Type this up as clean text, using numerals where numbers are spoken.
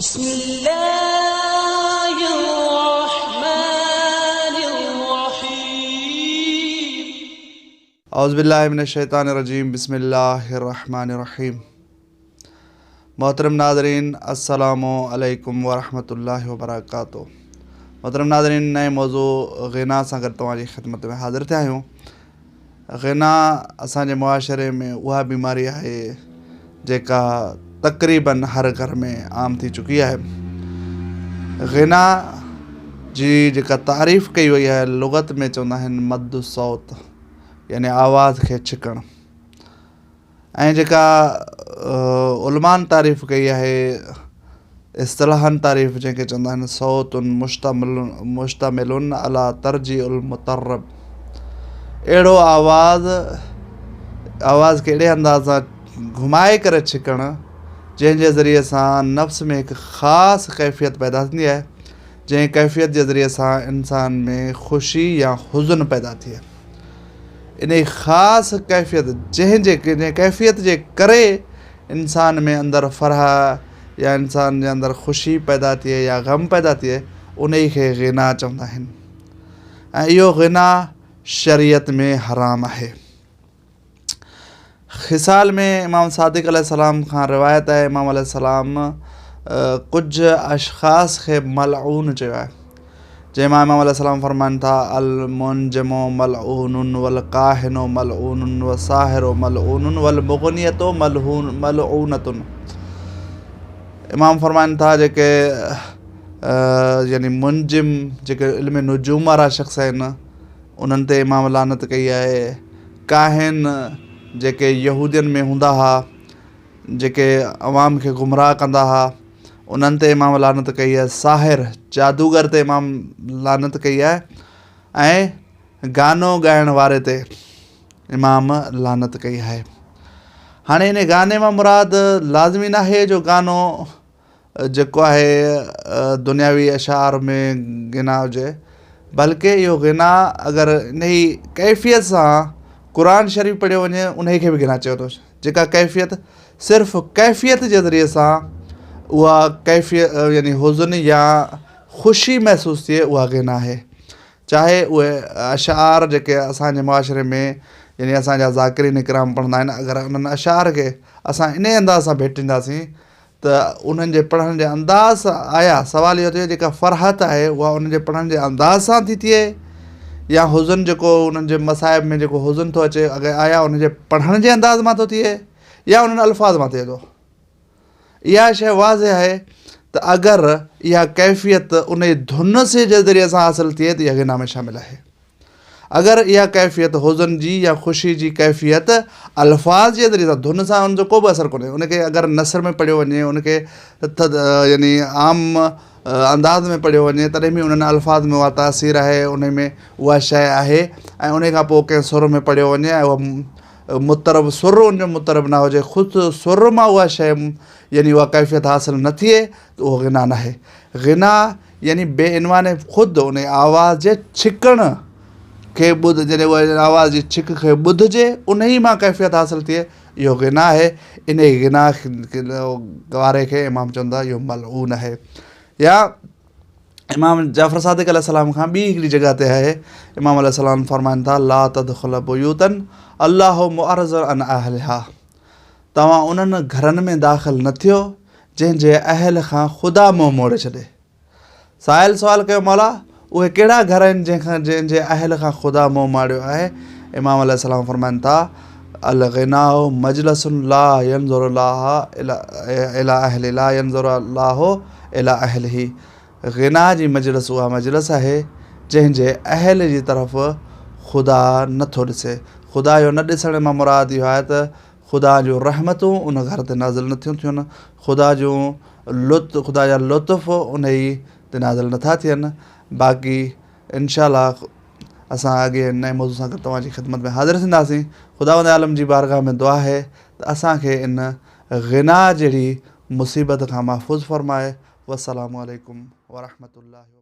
بسم الله الرحمن الرحيم. اعوذ بالله من الشيطان الرجيم بسم الله الرحمن الرحيم محترم ناظرين السلام عليڪم ورحمة الله وبرڪاته محترم ناظرين نئين موضوع غنا سان گڏ توهان جي خدمت ۾ حاضر ٿيا آهيون غنا اسان جي معاشري ۾ اها بيماري آهي جيڪا تقريبن هر گهر ۾ عام ٿي چڪي آهي. غنا جي جيڪا تعريف ڪئي وئي آهي لغت ۾ چوندا آهن مد الصوت يعني آواز کي ڇڪڻ. ۽ جيڪا علمائن تعريف ڪئي آهي اصطلاحن تعريف جنهن کي چوندا آهن صوت مشتمل مشتمل علي ترجيع المطرب اهڙو آواز آواز کي اهڙي انداز سان گهمائي ڪري ڇڪڻ جنهن جي ذريعي سان نفس ۾ هڪ خاص ڪيفيت پيدا ٿيندي آهي جنهن ڪيفيت جي ذريعي سان انسان ۾ خوشي يا حزن پيدا ٿئي انهيء خاص ڪيفيت جنهن جي جنهن ڪيفيت جي ڪري انسان ۾ اندر فرح يا انسان جي اندر خوشي پيدا ٿئي يا غم پيدا ٿئي انهيء کي غنا چوندا آهن ۽ اهو غنا شريعت ۾ حرام آهي. خصال ۾ امام صادق عليه السلام کان روايت آهي امام عليه السلام ڪجهه اشخاص کي ملعون چيو آهي جنهن مان امام عليه السلام فرمائن ٿا المنجم ملعون والڪاهن ملعون والساحر ملعون والمغنية ملعونة امام فرمائن ٿا جيڪي يعني منجم جيڪي علم نجوم وارا شخص آهن انهن تي امام لعنت ڪئي آهي. ڪاهن جيڪي يهودين ۾ هوندا ها، جيڪي عوام کي گمراهه ڪندا ها، انهن تي امام لعنت ڪئي آهي. ساحر، جادوگر تي امام لعنت ڪئي آهي ۽ گانو ڳائڻ واري تي امام لعنت ڪئي آهي. هاڻي ان گاني مان مراد لازمي ناهي جو گانو جيڪو آهي دنياوي اشعار ۾ غنا هجي بلڪه اهو غنا اگر انهي ڪيفيت سان قرآن شريف پڙهيو وڃي انهي کي به غنا چيو ٿو جيڪا ڪيفيت صرف ڪيفيت جي ذريعي سان اها ڪيفيت يعني حزن يا خوشي محسوس ٿئي اها غنا آهي چاهي اهي اشعار جيڪي اسان جي معاشري ۾ يعني اسان جا ذاڪرين ڪرام پڙهندا آهن اگر انهن اشعار کي اسان انهي انداز سان ڀيٽينداسين ته انهن جي پڙهڻ جي انداز سان آيا سوال اهو ٿيو جيڪا فرحت آهي اها انهن جي پڙهڻ جي انداز سان ٿي ٿئي يا حزن جيڪو انهن جي مصائب ۾ جيڪو حزن ٿو اچي اگر آيا انهن جي پڙهڻ جي انداز مان ٿو ٿئي يا انهن الفاظ مان ٿئي ٿو اها شيء واضح آهي ته اگر اها ڪيفيت ان ڌن سي جي ذريعي سان حاصل ٿئي ته اها غنا ۾ شامل آهي اگر اها ڪيفيت حزن جي يا خوشي جي ڪيفيت الفاظ جي ذريعي سان ڌن سان ان جو ڪو به اثر ڪونهي ان کي اگر نثر ۾ پڙهيو وڃي ان کي يعني عام انداز ۾ پڙهيو وڃي تڏهن به انهن الفاظ ۾ اها تاثير آهي ان ۾ اها شيء آهي ۽ ان کان پوء ڪنهن سر ۾ پڙهيو وڃي ۽ اها مطرب سر ان جو مطرب نه هجي خود سر مان اها شيء يعني اها ڪيفيت حاصل نه ٿئي ته اهو غنا ناهي غنا يعني بي عنوان خود انهي آواز جي ڇڪڻ کي ٻڌ جڏهن اها آواز جي ڇڪ کي ٻڌجي انهي مان ڪيفيت حاصل ٿئي اهو غنا آهي انهي غنا واري کي امام چون ٿا اهو ملعون آهي يا امام جعفر صادق عليه السلام کان ٻي هڪڙي جڳهه تي آهي امام عليه السلام فرمائن ٿا لا تدخل بيوتا الله معرض عن اهلها توهان انهن گهرن ۾ داخل نه ٿيو، جنهن جي اهل کان خدا منهن موڙي ڇڏي. سائل سوال ڪيو، مولا! اهي ڪهڙا گهر آهن جنهن کان جنهن جي اهل کان خدا منهن ماڙيو آهي؟ امام عليه السلام فرمائن ٿا، الغناء مجلس لا ينظر الله الي اهله لا ينظر الله الي اهله غنا جي مجلس اها مجلس آهي، جنهن جي اهل جي طرف خدا نه ٿو ڏسي. خدا جو نه ڏسڻ مان مراد اهو آهي ته خدا جون رحمتون ان گهر تي نازل نه ٿيون ٿين، خدا جون لطف خدا جا لطف انهي تي نازل نه ٿا ٿين. باقي انشاء الله اسان اڳي نئين موضوع سان گڏ توهان جي خدمت ۾ حاضر ٿينداسين. خداوند عالم جي بارگاهه ۾ دعا آهي ته اسان کي ان غنا جهڙي مصيبت کان محفوظ فرمائي. والسلام عليڪم ورحمة الله وبرڪاته.